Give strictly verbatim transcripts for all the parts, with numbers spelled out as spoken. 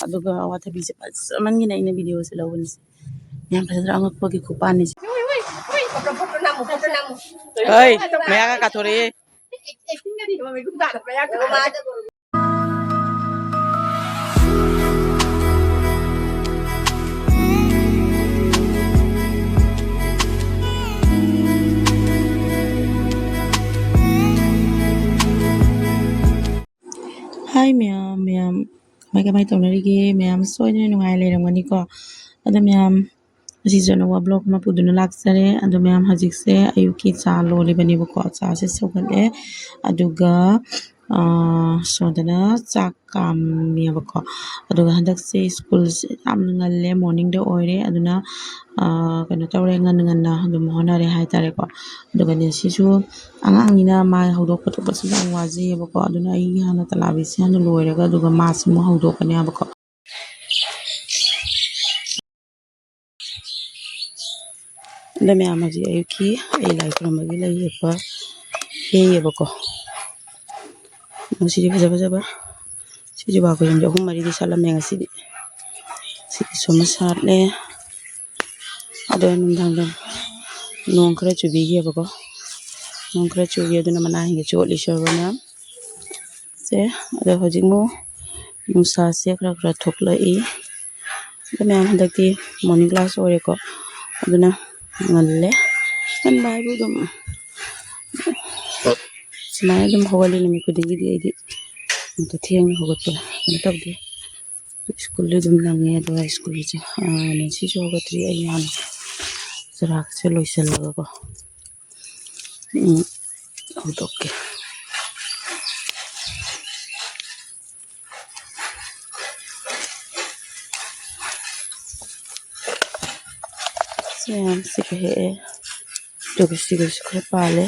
ꯑꯗꯨꯒ ꯑꯋꯥꯊꯕꯤꯁꯦ ꯐꯖꯃꯟꯒꯤꯅ ꯑꯩꯅ ꯚꯤꯗꯤꯑꯣꯁꯦ ꯂꯧꯕꯅꯤꯁꯦ꯫ ꯌꯥꯝ ꯐꯖꯗ꯭ꯔꯥ? ꯑꯉꯛꯄꯒꯤ ꯈꯨꯄꯥꯟꯅꯤꯁꯦ꯫ ꯍꯣꯏ, ꯃꯌꯥꯒ ꯀꯥꯊꯣꯔꯛꯑꯦ꯫ ꯍꯥꯏ ꯃꯌꯥꯝ, ꯃꯌꯥꯝ ꯀꯃꯥꯏ ꯀꯃꯥꯏ ꯇꯧꯅꯔꯤꯒꯦ? ꯃꯌꯥꯝ ꯁꯣꯏꯗꯅ ꯅꯨꯡꯉꯥꯏ ꯂꯩꯔꯝꯒꯅꯤꯀꯣ꯫ ꯑꯗꯣ ꯃꯌꯥꯝ, ꯑꯁꯤꯁꯨ ꯑꯅꯧꯕ ꯕ꯭ꯂꯣꯛ ꯑꯃ ꯄꯨꯗꯨꯅ ꯂꯥꯛꯆꯔꯦ꯫ ꯑꯗꯣ ꯃꯌꯥꯝ, ꯍꯧꯖꯤꯛꯁꯦ ꯑꯌꯨꯛꯀꯤ ꯆꯥ ꯂꯣꯜꯂꯤꯕꯅꯦꯕꯀꯣ꯫ ꯆꯥꯁꯦ ꯁꯧꯒꯠꯂꯦ꯫ ꯑꯗꯨꯒ, ꯑꯥ, ꯁꯣꯝꯗꯅ ꯆꯥꯛ ꯀꯥꯝꯃꯦꯕꯀꯣ꯫ ꯑꯗꯨꯒ ꯍꯟꯗꯛꯁꯦ ꯁ꯭ꯀꯨꯜꯁꯦ ꯌꯥꯝꯅ ꯉꯜꯂꯦ, ꯃꯣꯔꯅꯤꯡꯗ ꯑꯣꯏꯔꯦ꯫ ꯑꯗꯨꯅ, ꯑꯥ, ꯀꯩꯅꯣ ꯇꯧꯔꯦ, ꯉꯟꯅ ꯉꯟꯅ ꯑꯗꯨꯝ ꯍꯣꯠꯅꯔꯦ ꯍꯥꯏꯇꯥꯔꯦꯀꯣ꯫ ꯑꯗꯨꯒꯅꯦ ꯁꯤꯁꯨ ꯑꯉꯥꯡꯅꯤꯅ ꯃꯥ ꯍꯧꯗꯣꯛ ꯈꯣꯠꯇꯣꯛꯄꯁꯨ ꯌꯥꯝ ꯋꯥꯖꯩꯌꯦꯕꯀꯣ꯫ ꯑꯗꯨꯅ ꯑꯩ ꯍꯥꯟꯅ ꯇꯂꯥꯕꯤꯁꯦ ꯍꯥꯟꯅ ꯂꯣꯏꯔꯒ ꯑꯗꯨꯒ ꯃꯥꯁꯤ ꯑꯃꯨꯛ ꯍꯧꯗꯣꯛꯀꯅꯦꯕꯀꯣ꯫ ꯑꯗꯣ ꯃꯌꯥꯝ, ꯍꯧꯖꯤꯛ ꯑꯌꯨꯛꯀꯤ ꯑꯩ ꯂꯥꯏ ꯈꯨꯔꯨꯝꯕꯒꯤ ꯂꯩ ꯌꯦꯛꯄ ꯍꯦꯛꯑꯦꯕꯀꯣ꯫ ꯉꯁꯤꯗꯤ ꯐꯖ ꯐꯖꯕ, ꯁꯤ ꯖꯨꯕꯥ ꯀꯨꯁꯨꯝꯁꯦ ꯑꯍꯨꯝ ꯃꯔꯤꯗꯤ ꯁꯥꯠꯂꯝꯃꯦ ꯉꯁꯤꯗꯤ꯫ ꯁꯤꯒꯤꯁꯨ ꯑꯃ ꯁꯥꯠꯂꯦ꯫ ꯑꯗꯣ ꯅꯨꯡꯗꯥꯡꯗ ꯅꯣꯡ ꯈꯔ ꯆꯨꯕꯤꯈꯤꯑꯕꯀꯣ꯫ ꯅꯣꯡ ꯈꯔ ꯆꯨꯈꯤ, ꯑꯗꯨꯅ ꯃꯅꯥ ꯍꯤꯡꯒꯩ ꯆꯣꯠꯂꯤ ꯁꯣꯏꯕ ꯃꯌꯥꯝ꯫ ꯁꯦ, ꯑꯗꯣ ꯍꯧꯖꯤꯛ ꯑꯃꯨꯛ ꯅꯨꯡꯁꯥꯁꯦ ꯈꯔ ꯈꯔ ꯊꯣꯛꯂꯛꯏ꯫ ꯑꯗꯣ ꯃꯌꯥꯝ, ꯍꯟꯗꯛꯇꯤ ꯃꯣꯔꯅꯤꯡ ꯀ꯭ꯂꯥꯁ ꯑꯣꯏꯔꯦꯀꯣ, ꯑꯗꯨꯅ ꯉꯜꯂꯦ꯫ ꯉꯟꯕ ꯍꯥꯏꯕꯨ ꯑꯗꯨꯝ ꯁꯨꯃꯥꯏꯅ ꯑꯗꯨꯝ ꯍꯧꯒꯠꯂꯤ ꯅꯨꯃꯤꯠ ꯈꯨꯗꯤꯡꯒꯤꯗꯤ꯫ ꯑꯩꯗꯤ ꯑꯃꯨꯛꯇ ꯊꯦꯡꯅ ꯍꯧꯒꯠꯄ ꯀꯩꯅꯣ ꯇꯧꯗꯦ꯫ ꯁ꯭ꯀꯨꯜꯗꯤ ꯑꯗꯨꯝ ꯅꯪꯉꯦ, ꯑꯗꯨꯒ ꯁ꯭ꯀꯨꯜꯁꯦ, ꯑꯥ, ꯅꯦꯟꯁꯤꯁꯨ ꯍꯧꯒꯠꯇ꯭ꯔꯤ, ꯑꯩ ꯍꯥꯟꯅ ꯆꯔꯥꯛꯁꯦ ꯂꯣꯏꯁꯤꯜꯂꯒꯀꯣ꯫ ꯎꯝ, ꯍꯧꯗꯣꯛꯀꯦ꯫ ꯁꯤ ꯃꯌꯥꯝꯁꯤꯒ ꯍꯦꯛꯑꯦ꯫ ꯑꯗꯨꯒ ꯁꯤꯒꯁꯨ ꯈꯔ ꯄꯥꯜꯂꯦ꯫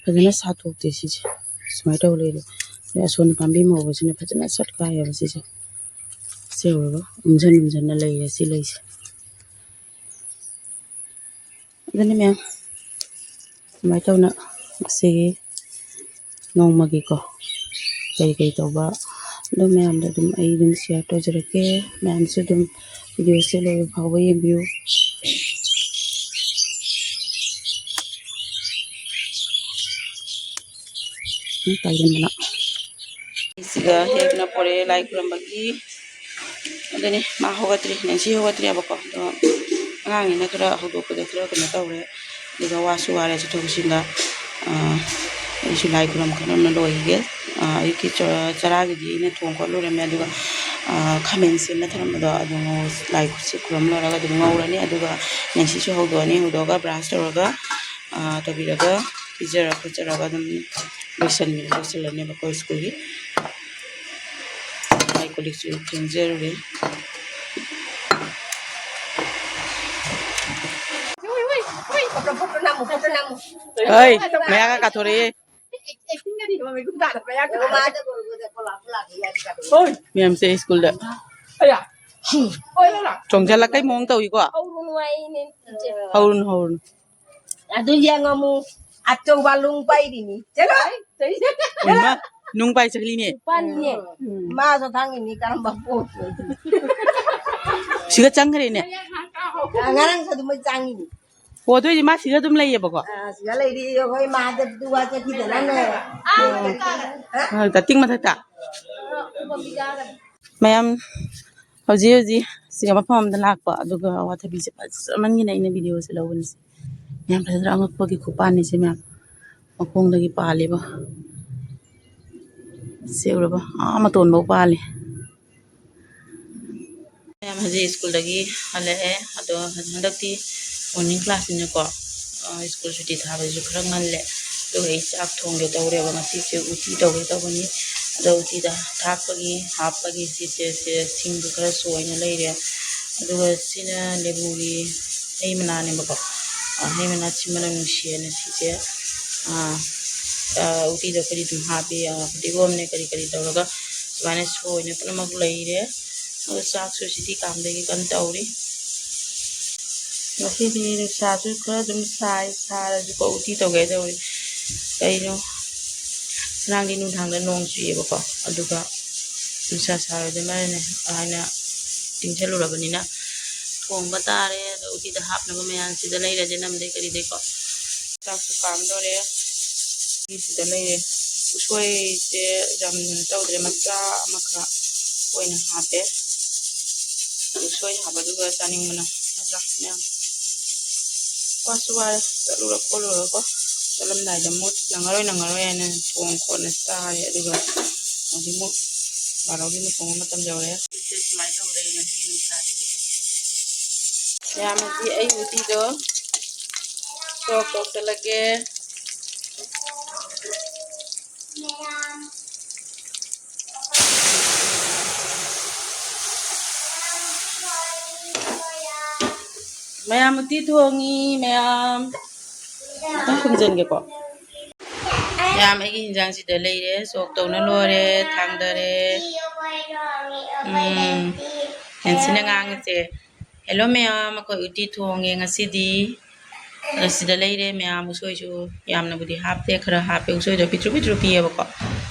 ꯐꯖꯅ ꯁꯥꯠꯇꯣꯛꯇꯦ ꯁꯤꯁꯦ꯫ ꯁꯨꯃꯥꯏꯅ ꯇꯧ ꯂꯩꯔꯦ꯫ ꯑꯗꯩ ꯑꯁꯣꯝꯗ ꯄꯥꯝꯕꯤ ꯑꯃ ꯍꯧꯕꯁꯤꯅ ꯐꯖꯅ ꯁꯠꯀꯥꯏꯌꯦꯕ ꯁꯤꯁꯦ꯫ ꯁꯤ ꯍꯧꯔꯒ ꯎꯝꯖꯟ ꯎꯝꯖꯟꯅ ꯂꯩꯔꯦ ꯁꯤ ꯂꯩꯁꯦ꯫ ꯑꯗꯨꯅꯤ ꯃꯌꯥꯝ, ꯁꯨꯃꯥꯏꯅ ꯇꯧꯅ ꯉꯁꯤꯒꯤ ꯅꯣꯡꯃꯒꯤꯀꯣ ꯀꯩ ꯀꯩ ꯇꯧꯕ, ꯑꯗꯨ ꯃꯌꯥꯝꯗꯣ ꯑꯗꯨꯝ ꯑꯩ ꯑꯗꯨꯝ ꯁꯤꯌꯥꯔ ꯇꯧꯖꯔꯛꯀꯦ꯫ ꯃꯌꯥꯝꯁꯨ ꯑꯗꯨꯝ ꯚꯤꯗꯤꯑꯣꯁꯦ ꯂꯣꯏꯕ ꯐꯥꯎꯕ ꯌꯦꯡꯕꯤꯌꯨ꯫ ꯎꯝ, ꯀꯩꯒꯤꯅꯣ? ꯁꯤꯒ ꯍꯦꯛꯅ ꯄꯣꯔꯛꯑꯦ ꯂꯥꯏ ꯈꯨꯔꯨꯝꯕꯒꯤ꯫ ꯑꯗꯨꯅꯤ, ꯃꯥ ꯍꯧꯒꯠꯇ꯭ꯔꯤ, ꯅꯦꯟꯁꯤ ꯍꯧꯒꯠꯇ꯭ꯔꯤꯑꯕꯀꯣ꯫ ꯑꯗꯣ ꯑꯉꯥꯡꯅꯤꯅ ꯈꯔ ꯍꯧꯗꯣꯛꯄꯗ ꯈꯔ ꯀꯩꯅꯣ ꯇꯧꯔꯦ꯫ ꯑꯗꯨꯒ ꯋꯥꯁꯨ ꯋꯥꯔꯦ ꯆꯠꯊꯣꯛ ꯆꯠꯁꯤꯟꯗ꯫ ꯑꯥ, ꯑꯩꯁꯨ ꯂꯥꯏ ꯈꯨꯔꯨꯝ ꯈꯣꯠꯂꯝꯅ ꯂꯣꯏꯈꯤꯒꯦ꯫ ꯑꯥ, ꯑꯌꯨꯛꯀꯤ ꯆ-, ꯆꯔꯥꯒꯤꯗꯤ ꯑꯩꯅ ꯊꯣꯡ ꯈꯣꯠꯂꯨꯔꯝꯃꯦ꯫ ꯑꯗꯨꯒ, ꯑꯥ, ꯈꯥꯃꯦꯟ ꯁꯦꯝꯅ ꯊꯝꯃꯝꯕꯗꯣ ꯑꯗꯨ ꯉꯧ-, ꯂꯥꯏ ꯈꯨꯠꯁꯦ ꯈꯨꯔꯨꯝ ꯂꯣꯏꯔꯒ ꯑꯗꯨꯝ ꯉꯧꯔꯅꯤ꯫ ꯑꯗꯨꯒ ꯅꯦꯟꯁꯤꯁꯨ ꯍꯧꯗꯣꯛꯑꯅꯤ꯫ ꯍꯧꯗꯣꯛꯑꯒ ꯕ꯭ꯔꯥꯁ ꯇꯧꯔꯒ, ꯑꯥ, ꯇꯧꯕꯤꯔꯒ ꯄꯤꯖꯔ ꯈꯣꯠꯆꯔꯒ ꯑꯗꯨꯝ ꯂꯣꯏꯁꯤꯟ-, ꯂꯣꯏꯁꯤꯜꯂꯅꯦꯕꯀꯣ ꯁ꯭ꯀꯨꯜꯒꯤ꯫ ꯃꯥꯏ ꯀꯣꯜ ꯂꯤꯛꯁꯨ ꯐꯦꯡꯖꯔꯨꯔꯦ꯫ ꯍꯣꯏ, ꯃꯌꯥꯒ ꯀꯥꯊꯣꯔꯛꯑꯦ꯫ ꯃꯌꯥꯝꯁꯦ ꯁ꯭ꯀꯨꯜꯗ ꯆꯣꯡꯁꯤꯜꯂꯛꯀꯩ ꯃꯑꯣꯡ ꯇꯧꯏꯀꯣ꯫ ꯍꯧꯔꯨꯅꯨ ꯍꯥꯏꯅꯦ, ꯆꯤꯆꯦ꯫ ꯍꯧꯔꯨꯅꯨ, ꯍꯧꯔꯨꯅꯨ꯫ ꯑꯗꯨ ꯌꯦꯡꯉꯝꯃꯨ, ꯑꯆꯧꯕ ꯂꯨꯡ ꯄꯥꯏꯔꯤꯅꯤ꯫ ꯆꯠꯂꯣ꯫ ꯍꯩꯃꯥ, ꯅꯨꯡ ꯄꯥꯏ ꯆꯠꯂꯤꯅꯦ꯫ ꯅꯨꯄꯥꯅꯤꯅꯦ꯫ ꯎꯝ꯫ ꯃꯥꯁꯨ ꯈꯪꯉꯤꯅꯤ ꯀꯔꯝꯕ ꯄꯣꯠꯅꯣ꯫ ꯁꯤꯒ ꯆꯪꯈ꯭ꯔꯦꯅꯦ꯫ ꯑ, ꯉꯔꯥꯡꯁꯨ ꯑꯗꯨꯝ ꯃꯣꯏ ꯆꯪꯉꯤꯅꯤ꯫ ꯑꯣ, ꯑꯗꯨ ꯑꯣꯏꯗꯤ ꯃꯥ ꯁꯤꯗ ꯑꯗꯨꯝ ꯂꯩꯌꯦꯕꯀꯣ? ꯑ, ꯁꯤꯗ ꯂꯩꯔꯤ, ꯑꯩꯈꯣꯏ ꯃꯥꯗ ꯗꯨꯋꯥ ꯆꯠꯈꯤꯗꯅꯅꯦ꯫ ꯑ, ꯇꯤꯡ ꯃꯊꯛꯇ? ꯃꯌꯥꯝ ꯍꯧꯖꯤꯛ ꯍꯧꯖꯤꯛ ꯁꯤꯒ ꯃꯐꯝ ꯑꯃꯗ ꯂꯥꯛꯄ, ꯑꯗꯨꯒ ꯑꯋꯥꯊꯕꯤꯁꯦ ꯐꯖꯃꯟꯒꯤꯅ ꯑꯩꯅ ꯚꯤꯗꯤꯑꯣꯁꯦ ꯂꯧꯕꯅꯤꯁꯦ꯫ ꯌꯥꯝ ꯐꯖꯗ꯭ꯔꯥ? ꯑꯉꯛꯄꯒꯤ ꯈꯨꯄꯥꯟꯅꯤꯁꯦ ꯃꯌꯥꯝ꯫ ꯃꯈꯣꯡꯗꯒꯤ ꯄꯥꯜꯂꯤꯕ꯫ ꯁꯤ ꯎꯔꯕ? ꯑꯥ ꯃꯇꯣꯟꯐꯧ ꯄꯥꯜꯂꯤ꯫ ꯃꯌꯥꯝ ꯍꯧꯖꯤꯛ ꯁ꯭ꯀꯨꯜꯗꯒꯤ ꯍꯜꯂꯛꯑꯦ꯫ ꯑꯗꯣ ꯍꯟꯗꯛꯇꯤ ꯃꯣꯔꯅꯤꯡ ꯀ꯭ꯂꯥꯁꯅꯤꯅꯀꯣ, ꯑ, ꯁ꯭ꯀꯨꯜ ꯁꯨꯇꯤ ꯊꯥꯕꯁꯤꯁꯨ ꯈꯔ ꯉꯜꯂꯦ꯫ ꯑꯗꯨꯒ ꯑꯩ ꯆꯥꯛ ꯊꯣꯡꯒꯦ ꯇꯧꯔꯦꯕ꯫ ꯉꯁꯤꯁꯦ ꯎꯇꯤ ꯇꯧꯒꯦ ꯇꯧꯕꯅꯤ꯫ ꯑꯗꯣ ꯎꯇꯤꯗ ꯊꯥꯛꯄꯒꯤ ꯁꯤꯁꯦ, ꯁꯦ ꯁꯤꯡꯗꯣ ꯈꯔ ꯁꯣꯏꯅ ꯂꯩꯔꯦ꯫ ꯑꯗꯨꯒ ꯁꯤꯅ ꯂꯦꯕꯨꯒꯤ ꯍꯩ ꯃꯅꯥꯅꯦꯕꯀꯣ꯫ ꯑ, ꯍꯩ ꯃꯅꯥ ꯁꯤ ꯃꯅꯝ ꯅꯨꯡꯁꯤꯌꯦꯅ ꯁꯤꯁꯦ, ꯑ, ꯎꯇꯤꯗ ꯑꯩꯈꯣꯏꯗꯤ ꯑꯗꯨꯝ ꯍꯥꯞꯄꯤ꯫ ꯐꯗꯤꯒꯣꯝꯅꯦ, ꯀꯔꯤ ꯀꯔꯤ ꯇꯧꯔꯒ ꯁꯨꯃꯥꯏꯅ ꯁꯣꯏꯅ ꯄꯨꯝꯅꯃꯛ ꯂꯩꯔꯦ꯫ ꯑꯗꯣ ꯆꯥꯛꯁꯨ ꯁꯤꯗꯤ ꯀꯥꯝꯗꯒꯤ ꯀꯟꯅ ꯇꯧꯔꯤ꯫ ꯉꯁꯤꯗꯤ ꯅꯨꯡꯁꯥꯁꯨ ꯈꯔ ꯑꯗꯨꯝ ꯁꯥꯏ, ꯁꯥꯔꯁꯨꯀꯣ ꯎꯇꯤ ꯇꯧꯒꯦ ꯇꯧꯔꯤ꯫ ꯀꯩꯅꯣ, ꯉꯔꯥꯡꯗꯤ ꯅꯨꯡꯗꯥꯡꯗ ꯅꯣꯡ ꯆꯨꯏꯌꯦꯕꯀꯣ, ꯑꯗꯨꯒ ꯅꯨꯡꯁꯥ ꯁꯥꯔꯣꯏꯗꯣꯏ ꯃꯥꯜꯂꯦ ꯍꯥꯏꯅ ꯇꯤꯡꯁꯜꯂꯨꯔꯕꯅꯤꯅ ꯊꯣꯡꯕ ꯇꯥꯔꯦ꯫ ꯑꯗꯣ ꯎꯇꯤꯗ ꯍꯥꯞꯅꯕ ꯃꯌꯥꯝꯁꯤꯗ ꯂꯩꯔꯁꯦ, ꯅꯝꯗꯩ ꯀꯔꯤꯗꯩꯀꯣ꯫ ꯆꯥꯛꯁꯨ ꯀꯥꯝꯗꯣꯔꯦ꯫ ꯁꯤꯗ ꯂꯩꯔꯦ꯫ ꯎꯁꯣꯏꯁꯦ ꯌꯥꯝ ꯇꯧꯗ꯭ꯔꯦ, ꯃꯆꯥ ꯑꯃꯈꯛ ꯑꯣꯏꯅ ꯍꯥꯞꯄꯦ꯫ ꯎꯁꯣꯏ ꯍꯥꯞꯄꯗꯨꯒ ꯆꯥꯅꯤꯡꯕꯅ ꯅꯠꯇ꯭ꯔꯥ ꯃꯌꯥꯝ꯫ ꯋꯥꯁꯨ ꯋꯥꯔꯦ, ꯆꯠꯂꯨꯔ ꯈꯣꯠꯂꯨꯔꯀꯣ꯫ ꯆꯠꯂꯝꯗꯥꯏꯗ ꯃꯨꯠ ꯅꯪꯉꯔꯣꯏ ꯅꯪꯉꯔꯣꯏ ꯍꯥꯏꯅ ꯊꯣꯡ ꯈꯣꯠꯅ ꯆꯥꯔꯦ꯫ ꯑꯗꯨꯒ ꯍꯧꯖꯤꯛ ꯃꯨꯛ ꯕꯥꯔꯣꯒꯤ ꯃꯨꯛ ꯊꯣꯡꯕ ꯃꯇꯝ ꯌꯧꯔꯦ꯫ ꯁꯨꯃꯥꯏꯅ ꯇꯧꯔꯦ ꯉꯁꯤꯒꯤ ꯅꯨꯡꯁꯥꯁꯤꯗꯤ꯫ ꯃꯌꯥꯝ, ꯍꯧꯖꯤꯛ ꯑꯩ ꯎꯇꯤꯗꯣ ꯁꯣꯛ ꯇꯧꯁꯜꯂꯒꯦ꯫ ꯃꯌꯥꯝ ꯎꯇꯤ ꯊꯣꯡꯉꯤ, ꯃꯌꯥꯝ꯫ ꯈꯤꯇꯪ ꯈꯨꯝꯖꯤꯟꯒꯦꯀꯣ꯫ ꯃꯌꯥꯝ, ꯑꯩꯒꯤ ꯍꯤꯟꯖꯥꯡꯁꯤꯗ ꯂꯩꯔꯦ, ꯁꯣꯛ ꯇꯧꯅ ꯂꯣꯏꯔꯦ, ꯊꯥꯡꯗꯔꯦ꯫ ꯎꯝ, ꯅꯦꯟꯁꯤꯅ ꯉꯥꯡꯉꯤꯁꯦ꯫ Hello ꯃꯌꯥꯝ, ꯑꯩꯈꯣꯏ ꯎꯇꯤ ꯊꯣꯡꯉꯦ ꯉꯁꯤꯗꯤ꯫ ꯑꯁꯤꯗ ꯂꯩꯔꯦ ꯃꯌꯥꯝ, ꯎꯁꯣꯏꯁꯨ ꯌꯥꯝꯅꯕꯨꯗꯤ ꯍꯥꯞꯇꯦ, ꯈꯔ ꯍꯥꯞꯄꯦ꯫ ꯎꯁꯣꯏꯗꯣ ꯄꯤꯛꯇ꯭ꯔꯨ ꯄꯤꯛꯇ꯭ꯔꯨ ꯄꯤꯌꯦꯕꯀꯣ꯫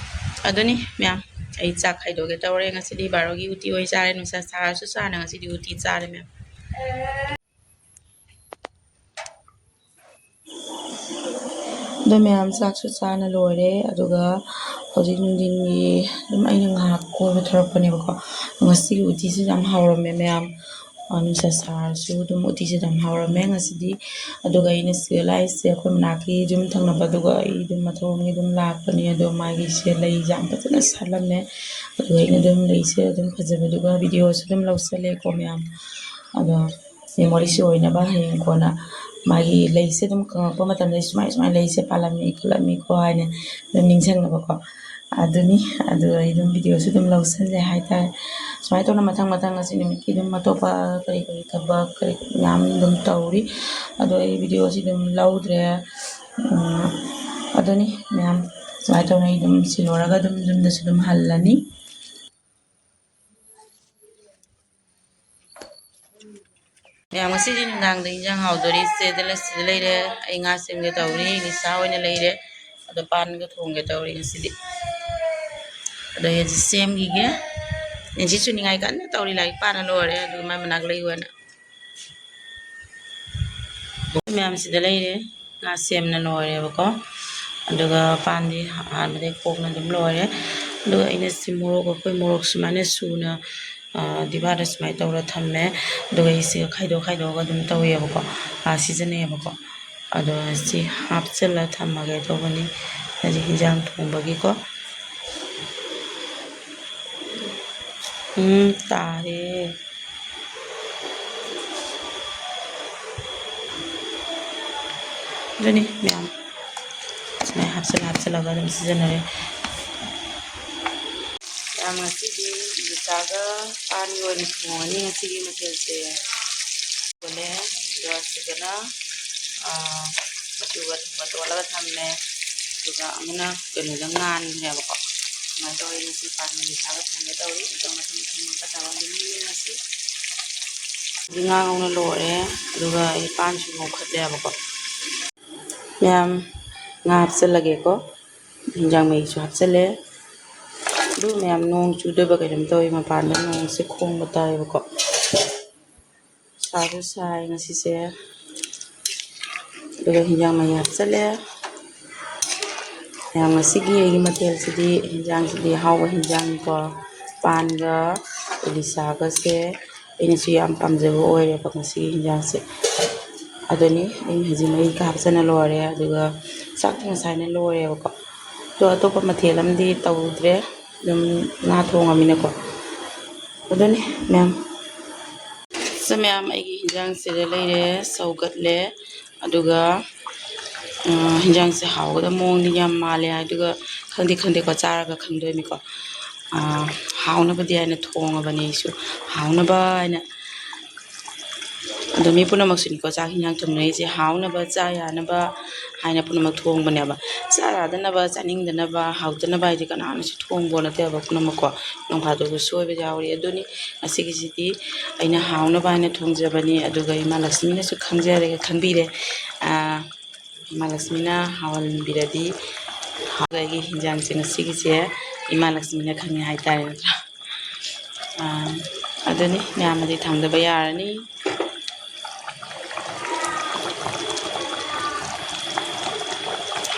ꯑꯗꯨꯅꯤ ꯃꯌꯥꯝ, ꯑꯩ ꯆꯥꯛ ꯈꯥꯏꯗꯣꯛꯀꯦ ꯇꯧꯔꯦ꯫ ꯉꯁꯤꯗꯤ ꯕꯥꯔꯣꯒꯤ ꯎꯇꯤ ꯑꯣꯏ ꯆꯥꯔꯦ꯫ ꯅꯨꯡꯁꯥ ꯁꯥꯔꯁꯨ ꯁꯥꯅ ꯉꯁꯤꯗꯤ ꯎꯇꯤ ꯆꯥꯔꯦ ꯃꯌꯥꯝ꯫ ꯑꯗꯣ ꯃꯌꯥꯝ, ꯆꯥꯛꯁꯨ ꯆꯥꯅ ꯂꯣꯏꯔꯦ꯫ ꯑꯗꯨꯒ ꯍꯧꯖꯤꯛ ꯅꯨꯡꯊꯤꯟꯒꯤ ꯑꯗꯨꯝ ꯑꯩꯅ ꯉꯥꯏꯍꯥꯛ ꯀꯣꯏꯕ ꯊꯣꯔꯛꯄꯅꯦꯕꯀꯣ꯫ ꯉꯁꯤꯒꯤ ꯎꯇꯤꯁꯤ ꯌꯥꯝ ꯍꯥꯎꯔꯝꯃꯦ ꯃꯌꯥꯝ꯫ ꯑ, ꯅꯨꯡꯁꯥ ꯁꯥꯔꯁꯨ ꯑꯗꯨꯝ ꯎꯇꯤꯁꯦ ꯑꯗꯨꯝ ꯍꯥꯎꯔꯝꯃꯦ ꯉꯁꯤꯗꯤ꯫ ꯑꯗꯨꯒ ꯑꯩꯅ ꯁꯤꯗ ꯂꯥꯛꯏꯁꯦ ꯑꯩꯈꯣꯏ ꯃꯅꯥꯛꯀꯤ ꯌꯨꯝ ꯊꯪꯅꯕ, ꯑꯗꯨꯒ ꯑꯩ ꯑꯗꯨꯝ ꯃꯊꯣꯡꯒꯤ ꯑꯗꯨꯝ ꯂꯥꯛꯄꯅꯦ꯫ ꯑꯗꯣ ꯃꯥꯒꯤꯁꯦ ꯂꯩ ꯌꯥꯝ ꯐꯖꯅ ꯁꯥꯠꯂꯝꯃꯦ꯫ ꯑꯗꯨꯒ ꯑꯩꯅ ꯑꯗꯨꯝ ꯂꯩꯁꯦ ꯑꯗꯨꯝ ꯐꯖꯕꯗꯨꯒ ꯚꯤꯗꯤꯑꯣꯁꯨ ꯑꯗꯨꯝ ꯂꯧꯁꯜꯂꯦꯀꯣ ꯃꯌꯥꯝ꯫ ꯑꯗꯣ memoryꯁꯨ ꯑꯣꯏꯅꯕ ꯍꯌꯦꯡ ꯀꯣꯟꯅ ꯃꯥꯒꯤ ꯂꯩꯁꯦ ꯑꯗꯨꯝ ꯀꯪꯉꯛꯄ ꯃꯇꯝꯗ ꯁꯨꯃꯥꯏ ꯁꯨꯃꯥꯏꯅ ꯂꯩꯁꯦ ꯄꯥꯜꯂꯝꯃꯤ ꯈꯣꯠꯂꯝꯃꯤꯀꯣ ꯍꯥꯏꯅ ꯑꯗꯨꯝ ꯅꯤꯡꯁꯤꯡꯅꯕꯀꯣ꯫ ꯑꯗꯨꯅꯤ, ꯑꯗꯨ ꯑꯩ ꯑꯗꯨꯝ ꯚꯤꯗꯤꯑꯣꯁꯨ ꯑꯗꯨꯝ ꯂꯧꯁꯜꯂꯦ ꯍꯥꯏꯇꯥꯔꯦ꯫ ꯁꯨꯃꯥꯏꯅ ꯇꯧꯅ ꯃꯊꯪ ꯃꯊꯪ ꯉꯁꯤ ꯅꯨꯃꯤꯠꯀꯤ ꯑꯗꯨꯝ ꯑꯇꯣꯞꯄ ꯀꯔꯤ ꯀꯔꯤ ꯊꯕꯛ ꯀꯔꯤ ꯀꯔꯤ ꯃꯌꯥꯝ ꯑꯗꯨꯝ ꯇꯧꯔꯤ꯫ ꯑꯗꯣ ꯑꯩ ꯚꯤꯗꯤꯑꯣꯁꯤ ꯑꯗꯨꯝ ꯂꯧꯗ꯭ꯔꯦ꯫ ꯎꯝ, ꯑꯗꯨꯅꯤ ꯃꯌꯥꯝ, ꯁꯨꯃꯥꯏꯅ ꯇꯧꯅ ꯑꯩ ꯑꯗꯨꯝ ꯁꯤ ꯂꯣꯏꯔꯒ ꯑꯗꯨꯝ ꯌꯨꯝꯗꯁꯨ ꯑꯗꯨꯝ ꯍꯜꯂꯅꯤ꯫ ꯃꯌꯥꯝ, ꯉꯁꯤꯗꯤ ꯅꯨꯡꯗꯥꯡꯗ ꯏꯟꯖꯥꯡ ꯍꯥꯎꯗꯣꯔꯤ꯫ ꯁꯤꯗ ꯂꯩ-, ꯁꯤꯗ ꯂꯩꯔꯦ꯫ ꯑꯩ ꯉꯥ ꯁꯦꯝꯒꯦ ꯇꯧꯔꯤ꯫ ꯂꯤꯁꯥ ꯑꯣꯏꯅ ꯂꯩꯔꯦ꯫ ꯑꯗꯣ ꯄꯥꯟꯒ ꯊꯣꯡꯒꯦ ꯇꯧꯔꯤ ꯉꯁꯤꯗꯤ꯫ ꯑꯗꯣ ꯑꯩ ꯍꯧꯖꯤꯛ ꯁꯦꯝꯈꯤꯒꯦ꯫ ꯅꯤꯟꯁꯤ ꯆꯨꯅꯤꯡꯉꯥꯏ ꯀꯟꯅ ꯇꯧꯔꯤ꯫ ꯂꯥꯏꯔꯤꯛ ꯄꯥꯅ ꯂꯣꯏꯔꯦ꯫ ꯑꯗꯨꯒ ꯃꯥꯏ ꯃꯅꯥꯛ ꯂꯩꯌꯨ ꯍꯥꯏꯅ꯫ ꯃꯌꯥꯝ ꯁꯤꯗ ꯂꯩꯔꯦ꯫ ꯉꯥ ꯁꯦꯝꯅ ꯂꯣꯏꯔꯦꯕꯀꯣ꯫ ꯑꯗꯨꯒ ꯄꯥꯟꯗꯤ ꯑꯍꯥꯟꯕꯗꯩ ꯈꯣꯛꯅ ꯑꯗꯨꯝ ꯂꯣꯏꯔꯦ꯫ ꯑꯗꯨꯒ ꯑꯩꯅ ꯁꯤ ꯃꯣꯔꯣꯛ, ꯑꯩꯈꯣꯏ ꯃꯣꯔꯣꯛ ꯁꯨꯃꯥꯏꯅ ꯁꯨꯅ, ꯑ, ꯗꯤꯕꯥꯗ ꯁꯨꯃꯥꯏꯅ ꯇꯧꯔ ꯊꯝꯃꯦ꯫ ꯑꯗꯨꯒ ꯑꯩꯁꯤꯒ ꯈꯥꯏꯗꯣꯛ ꯈꯥꯏꯗꯣꯛꯑꯒ ꯑꯗꯨꯝ ꯇꯧꯋꯦꯕꯀꯣ, ꯑ, ꯁꯤꯖꯤꯟꯅꯩꯌꯦꯕꯀꯣ꯫ ꯑꯗꯣ ꯁꯤ ꯍꯥꯞꯆꯤꯜꯂ ꯊꯝꯃꯒꯦ ꯇꯧꯕꯅꯤ, ꯍꯥꯏꯗꯤ ꯍꯤꯟꯖꯥꯡ ꯊꯣꯡꯕꯒꯤꯀꯣ꯫ ꯎꯝ, ꯇꯥꯔꯦ꯫ ꯑꯗꯨꯅꯤ ꯃꯌꯥꯝ, ꯁꯨꯃꯥꯏꯅ ꯍꯥꯞꯆꯤꯜ ꯍꯥꯞꯆꯤꯜꯂꯒ ꯑꯗꯨꯝ ꯁꯤꯖꯤꯟꯅꯔꯦ꯫ ꯃꯌꯥꯝ, ꯉꯁꯤꯗꯤ ꯂꯤꯆꯥꯒ ꯄꯥꯟꯒ ꯑꯣꯏꯅ ꯊꯣꯡꯉꯅꯤ ꯉꯁꯤꯒꯤ ꯃꯊꯦꯜꯁꯦ꯫ ꯂꯣꯜꯂꯦ꯫ ꯑꯗꯨꯒ ꯁꯤꯗꯅ, ꯑꯥ, ꯃꯆꯨꯒ ꯊꯨꯝꯒ ꯇꯣꯠꯂꯒ ꯊꯝꯃꯦ꯫ ꯑꯗꯨꯒ ꯑꯃꯅ ꯀꯩꯅꯣꯗ ꯉꯥꯟꯈ꯭ꯔꯦꯕꯀꯣ꯫ ꯁꯨꯃꯥꯏꯅ ꯇꯧꯔꯦ꯫ ꯉꯁꯤ ꯄꯥꯟꯒ ꯂꯤꯆꯥꯒ ꯊꯣꯡꯒꯦ ꯇꯧꯔꯤ꯫ ꯑꯗꯣ ꯃꯊꯪ ꯃꯊꯪ ꯃꯈꯥ ꯇꯥꯕ ꯑꯗꯨꯝ ꯌꯦꯡꯉꯁꯤ꯫ ꯍꯧꯖꯤꯛ ꯉꯥ ꯉꯧꯅ ꯂꯣꯏꯔꯦ꯫ ꯑꯗꯨꯒ ꯑꯩ ꯄꯥꯟꯁꯨ ꯉꯧꯈꯠꯂꯦꯕꯀꯣ꯫ ꯃꯌꯥꯝ, ꯉꯥ ꯍꯥꯞꯆꯤꯜꯂꯒꯦꯀꯣ꯫ ꯍꯤꯟꯖꯥꯡ ꯃꯍꯤꯁꯨ ꯍꯥꯞꯆꯤꯜꯂꯦ꯫ ꯑꯗꯨ ꯃꯌꯥꯝ, ꯅꯣꯡ ꯆꯨꯗꯣꯏꯕ ꯀꯩꯅꯣꯝ ꯇꯧꯋꯤ, ꯃꯄꯥꯟꯗ ꯅꯣꯡꯁꯦ ꯈꯣꯡꯕ ꯇꯥꯏꯌꯦꯕꯀꯣ꯫ ꯁꯥꯁꯨ ꯁꯥꯏ ꯉꯁꯤꯁꯦ꯫ ꯑꯗꯨꯒ ꯍꯤꯟꯖꯥꯡ ꯃꯍꯤ ꯍꯥꯞꯆꯤꯜꯂꯦ꯫ ꯃꯌꯥꯝ, ꯉꯁꯤꯒꯤ ꯑꯩꯒꯤ ꯃꯊꯦꯜꯁꯤꯗꯤ, ꯍꯤꯟꯖꯥꯡꯁꯤꯗꯤ ꯑꯍꯥꯎꯕ ꯍꯤꯟꯖꯥꯡꯅꯤꯀꯣ꯫ ꯄꯥꯟꯒ ꯏꯂꯤꯁꯥꯒꯁꯦ ꯑꯩꯅꯁꯨ ꯌꯥꯝ ꯄꯥꯝꯖꯕ ꯑꯣꯏꯔꯦꯕ ꯉꯁꯤꯒꯤ ꯍꯤꯟꯖꯥꯡꯁꯦ꯫ ꯑꯗꯨꯅꯤ ꯑꯩꯅ ꯍꯧꯖꯤꯛ ꯃꯍꯤꯒ ꯍꯥꯞꯆꯤꯟꯅ ꯂꯣꯏꯔꯦ꯫ ꯑꯗꯨꯒ ꯆꯥꯛꯇꯤ ꯉꯁꯥꯏꯅ ꯂꯣꯏꯔꯦꯕꯀꯣ꯫ ꯑꯗꯣ ꯑꯇꯣꯞꯄ ꯃꯊꯦꯜ ꯑꯃꯗꯤ ꯇꯧꯗ꯭ꯔꯦ, ꯑꯗꯨꯝ ꯉꯥ ꯊꯣꯡꯉꯃꯤꯅꯀꯣ꯫ ꯑꯗꯨꯅꯤ ꯃꯌꯥꯝ꯫ ꯁꯦ ꯃꯌꯥꯝ, ꯑꯩꯒꯤ ꯍꯤꯟꯖꯥꯡꯁꯤꯗ ꯂꯩꯔꯦ, ꯁꯧꯒꯠꯂꯦ, ꯑꯗꯨꯒ, ꯑ, ꯍꯤꯟꯖꯥꯡꯁꯦ ꯍꯥꯎꯒꯗꯕ ꯃꯑꯣꯡꯗꯤ ꯌꯥꯝ ꯃꯥꯜꯂꯦ꯫ ꯑꯗꯨꯒ ꯈꯪꯗꯦ ꯈꯪꯗꯦꯀꯣ, ꯆꯥꯔꯒ ꯈꯪꯗꯣꯏꯅꯤꯀꯣ꯫ ꯑ, ꯍꯥꯎꯅꯕꯗꯤ ꯍꯥꯏꯅ ꯊꯣꯡꯉꯕꯅꯦ ꯑꯩꯁꯨ, ꯍꯥꯎꯅꯕ ꯍꯥꯏꯅ꯫ ꯑꯗꯣ ꯃꯤ ꯄꯨꯝꯅꯃꯛꯁꯨꯅꯤꯀꯣ, ꯆꯥꯛ ꯍꯤꯟꯖꯥꯡ ꯊꯣꯡꯅꯔꯤꯁꯦ ꯍꯥꯎꯅꯕ, ꯆꯥ ꯌꯥꯅꯕ ꯍꯥꯏꯅ ꯄꯨꯝꯅꯃꯛ ꯊꯣꯡꯕꯅꯦꯕ꯫ ꯆꯥ ꯌꯥꯗꯅꯕ, ꯆꯥꯅꯤꯡꯗꯅꯕ, ꯍꯥꯎꯇꯅꯕ ꯍꯥꯏꯗꯤ ꯀꯅꯥꯅꯁꯨ ꯊꯣꯡꯕ ꯅꯠꯇꯦꯕ ꯄꯨꯝꯅꯃꯛꯀꯣ꯫ ꯅꯣꯡ ꯐꯥꯗꯣꯛꯁꯨ ꯁꯣꯏꯕ ꯌꯥꯎꯔꯤ꯫ ꯑꯗꯨꯅꯤ ꯉꯁꯤꯒꯤꯁꯤꯗꯤ ꯑꯩꯅ ꯍꯥꯎꯅꯕ ꯍꯥꯏꯅ ꯊꯣꯡꯖꯕꯅꯤ꯫ ꯑꯗꯨꯒ ꯏꯃꯥ ꯂꯛꯁꯃꯤꯅꯁꯨ ꯈꯪꯖꯔꯦ, ꯈꯪꯕꯤꯔꯦ꯫ ꯑꯥ, ꯏꯃꯥ ꯂꯛꯁꯃꯤꯅ ꯍꯥꯎꯍꯟꯕꯤꯔꯗꯤ ꯍꯥꯎꯕ꯫ ꯑꯩꯒꯤ ꯍꯤꯟꯖꯥꯡꯁꯦ ꯉꯁꯤꯒꯤꯁꯦ ꯏꯃꯥ ꯂꯛꯁꯃꯤꯅ ꯈꯪꯉꯦ ꯍꯥꯏꯇꯥꯔꯦ, ꯅꯠꯇ꯭ꯔꯥ? ꯑꯥ, ꯑꯗꯨꯅꯤ ꯃꯌꯥꯝꯅꯗꯤ ꯊꯥꯡꯗꯕ ꯌꯥꯔꯅꯤ꯫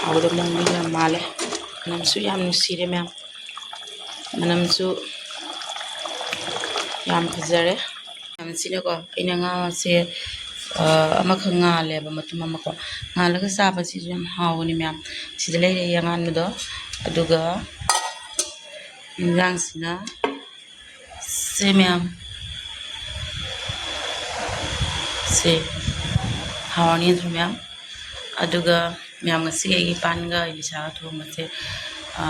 ꯍꯥꯎꯒꯗꯕ ꯃꯑꯣꯡꯗ ꯌꯥꯝ ꯃꯥꯜꯂꯦ꯫ ꯃꯅꯝꯁꯨ ꯌꯥꯝ ꯅꯨꯡꯁꯤꯔꯦ ꯃꯌꯥꯝ꯫ ꯃꯅꯝꯁꯨ ꯌꯥꯝ ꯐꯖꯔꯦ꯫ ꯃꯌꯥꯝꯁꯤꯅꯀꯣ, ꯑꯩꯅ ꯉꯥꯁꯦ, ꯑ, ꯑꯃꯈꯛ ꯉꯥꯜꯂꯦꯕ, ꯃꯇꯨꯝ ꯑꯃꯀꯣ꯫ ꯉꯥꯜꯂꯒ ꯆꯥꯕꯁꯤꯁꯨ ꯌꯥꯝ ꯍꯥꯎꯕꯅꯤ ꯃꯌꯥꯝ꯫ ꯁꯤꯗ ꯂꯩꯔꯦ ꯑꯉꯥꯟꯕꯗꯣ꯫ ꯑꯗꯨꯒ ꯏꯟꯖꯥꯡꯁꯤꯅ ꯁꯦ ꯃꯌꯥꯝ, ꯁꯦ ꯍꯥꯎꯔꯅꯤ ꯅꯠꯇ꯭ꯔꯥ ꯃꯌꯥꯝ? ꯑꯗꯨꯒ ꯃꯌꯥꯝ, ꯉꯁꯤꯒꯤ ꯑꯩꯒꯤ ꯄꯥꯟꯒ ꯏꯂꯤꯁꯥꯒ ꯊꯣꯡꯕꯁꯦ, ꯑ,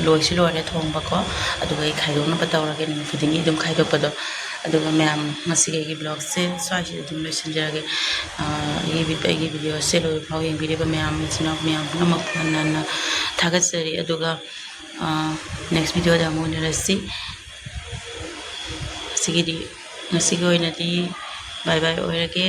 ꯂꯣꯏꯁꯨ ꯂꯣꯏꯔꯦ ꯊꯣꯡꯕꯀꯣ꯫ ꯑꯗꯨꯒ ꯑꯩ ꯈꯥꯏꯗꯣꯛꯅꯕ ꯇꯧꯔꯒꯦ, ꯅꯨꯃꯤꯠ ꯈꯨꯗꯤꯡꯒꯤ ꯑꯗꯨꯝ ꯈꯥꯏꯗꯣꯛꯄꯗꯣ꯫ ꯑꯗꯨꯒ ꯃꯌꯥꯝ, ꯉꯁꯤꯒꯤ ꯑꯩꯒꯤ vlogꯁꯦ ꯁ꯭ꯋꯥꯏꯁꯤꯗ ꯑꯗꯨꯝ ꯂꯣꯏꯁꯤꯟꯖꯔꯒꯦ꯫ ꯑ, ꯑꯩꯒꯤ, ꯑꯩꯒꯤ videoꯁꯦ ꯂꯣꯏꯕ ꯐꯥꯎ ꯌꯦꯡꯕꯤꯔꯤꯕ ꯃꯌꯥꯝ, ꯏꯆꯤꯟ ꯏꯅꯥꯎ ꯃꯌꯥꯝ ꯄꯨꯝꯅꯃꯛ ꯍꯟꯅ ꯍꯟꯅ ꯊꯥꯒꯠꯆꯔꯤ꯫ ꯑꯗꯨꯒ, ꯑ, next videoꯗ ꯑꯃꯨꯛ ꯎꯅꯔꯁꯤ꯫ ꯉꯁꯤꯒꯤꯗꯤ, ꯉꯁꯤꯒꯤ ꯑꯣꯏꯅꯗꯤ bye bye ꯑꯣꯏꯔꯒꯦ꯫